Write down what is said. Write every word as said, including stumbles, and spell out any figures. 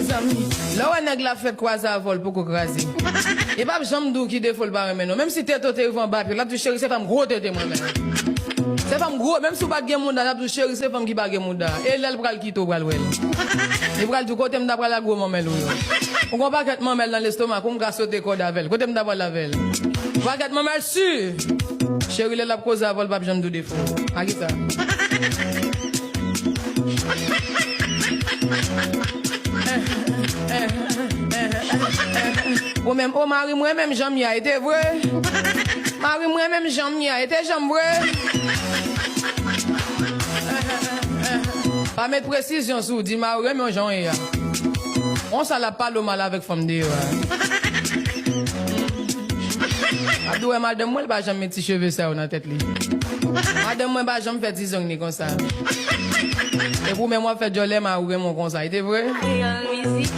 Mezanmi, lè w wè nèg la fèt kwaze avè w, l poko kraze. E p ap janm di w ki defo l pa renmen non. Menm si tete w te rive anba pye, l ap di w, cheri, se fanm gwo tete mwen renmen. Se fanm gwo, menm si w pa t gen mouda, l ap di w, cheri, se fanm ki pa gen mouda. E lè l pral kite w, pral wè l. Li pral di w, kote m ta pral ak gwo manmèl ou yo. Ou gon pakèt manmèl nan lestomak ou, m ka sote kòd avè l. Kote m ta pral avè l? Pakèt manmèl si. Cheri, lè l ap koze avè w, l p ap janm di w defo. A ki sa? Ou menm, o mari mwen menm jan m ye a, e te vre? Mari mwen menm jan m ye a, e te janm vre? Pa met presizyon sou, di mari w renmen w jan w ye a. Konsa l ap pale w mal avèk fanm deyò a. Ap di w wè madanm mwen, l pa janm met ti cheve sa yo nan tèt li. Madanm mwen pa janm fè ti zong li konsa. Epi w menm w ap fè djòlè mari w renmen w konsa. E te vre? Kreyòl mizik.